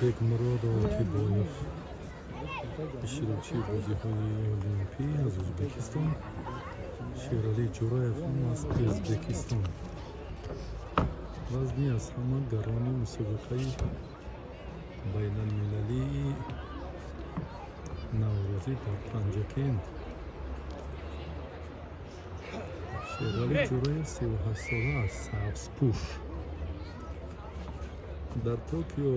Бекмурод Олтибоев, иштирокчии бозиҳои Олимпӣ аз Ӯзбекистон, Шералӣ Ҷураев ҳам аз Ӯзбекистон. Вазни аз ҳама гарони мусобиқаи байналмилалии наврӯзӣ дар Панҷакент. Шералӣ Ҷураев 38-сола аст, сабзпӯш. Дар Токио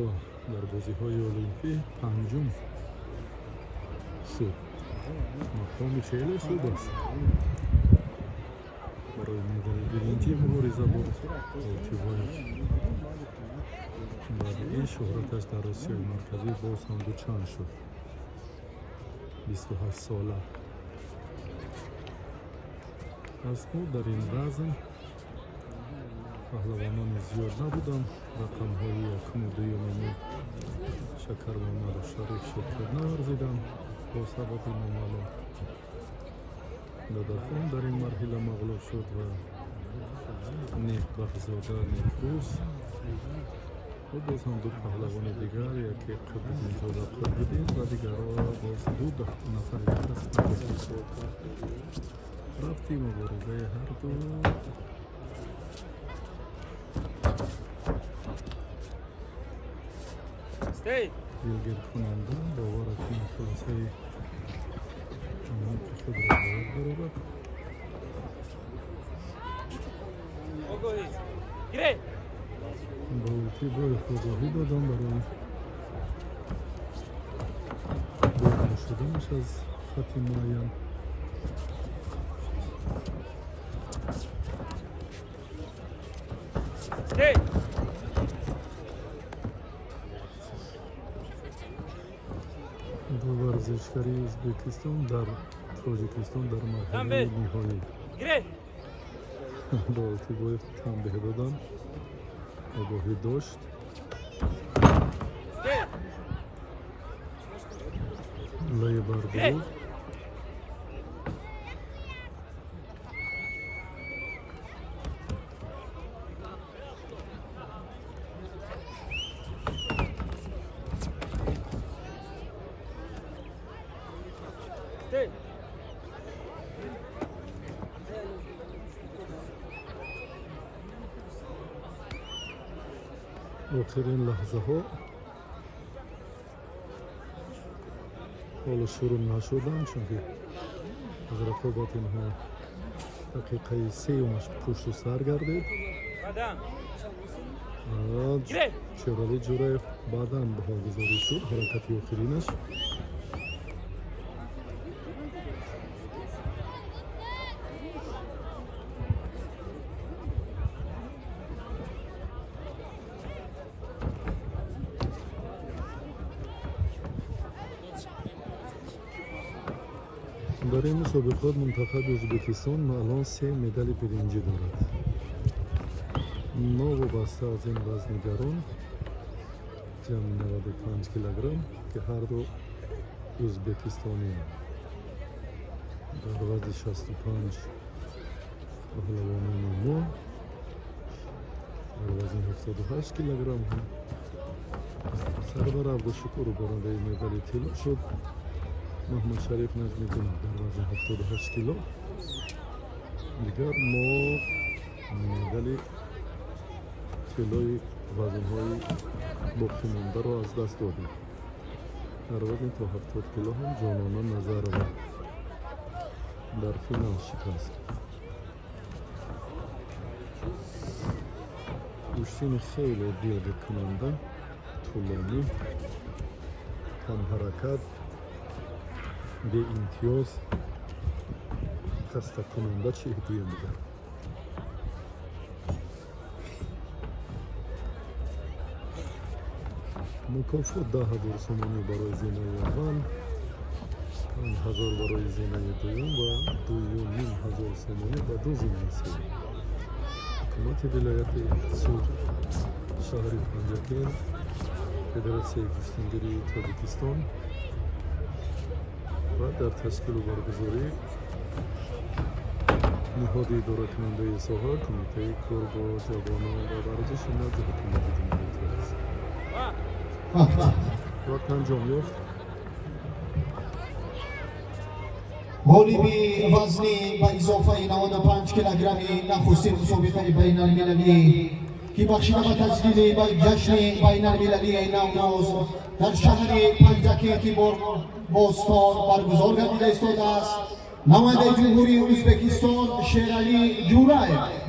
дар бозиҳои Олимпӣ панҷум шуд. Мақоми хеле хуб аст. Барои медали биринҷӣ мубориза бурд Олтибоев. Баъди ин шӯҳраташ дар Осиёи Марказӣ боз ҳам дучанд шуд. 28-сола. Аз мо дар ин вазн паҳлавонони зиёд набуданд. Рақамҳои якуму дуюми мо Шакармамаду Шариф ширкат наварзиданд бо сабаби номаълум. Дадахон дар ин марҳила мағлуб шуд ва Некбахтзода Некрӯз ва боз ҳам ду паҳлавони дигар, яке Қурбиддинзода Қурбиддин ва дигарро боз ду нафари дигар аз Панҷакент. Рафти муборизаи ҳарду дилгиркунанда. Боварат ин хулосаи амоқи худро бояд барорад. Ба Олтибоев огоҳӣ додам барои берун шуданаш аз хати муайян. Ду варзишгари Ӯзбекистон дар Тоҷикистон дар марҳилаи ниҳоӣ. Ба Олтибоев танбеҳ додам, огоҳӣ дошт. Лайи бардурӯғ. Охирин лаҳзаҳо ҳоло шурӯъ нашуданд, чунки аз рақобат инҳо дақиқаи сеюмаш пушту сар гардид. Шералӣ Ҷураев баъдан баҳогузорӣ шуд ҳаракати охиринаш. Дар ин мусобиқот мунтахаби Ӯзбекистон алон се медали биринҷӣ дорад. Новобаста аз ин вазни гарон, ҷамъи 95 килограмм, ки ҳарду ӯзбекистонианд. Дар вазни 65 паҳлавонони мо, дар вазни 78 килограмм ҳам Сарвар Абдушукуров бурандаи медали тилло шуд. Маҳмадшариф Наҷмиддинов дар вазни 78 кило. Дигар мо медали тиллои вазнҳои боқимондаро аз даст додем. Дар вазни то 70 кило ҳам Ҷонона Назарова дар финал шикаст. Гӯштини хеле дилгиркунанда, тӯлонӣ, камҳаракат, беимтиёз, хастакунанда, чӣ гӯям дигар. Мукофот 10 000 сомонӣ барои зинаи аввал, 5000 барои зинаи дуюм ва 2 500 сомонӣ ба ду зинаи сеюм. Ҳукумати вилояти Суғд, шаҳри Панҷакент, Федератсияи гӯштингирии Тоҷикистон ва дар ташкилу баргузорӣ ниҳоди идоракунандаи соҳа, Кумитаи кор бо ҷавонон ва варзиши назди Ҳукумати Ҷумҳурии Тоҷикистон. Вақт. Вақт анҷом ёфт. Ғолиби вазни ба изофаи 95 килограмми нахустин мусобиқаи байналмилалӣ, ки бахшида ба таҷлили ба ҷашни байналмилалии Наврӯз дар шаҳри Панҷакенти бостон баргузор гардида истодааст, намояндаи Ҷумҳурии Ӯзбекистон Шералӣ Ҷураев.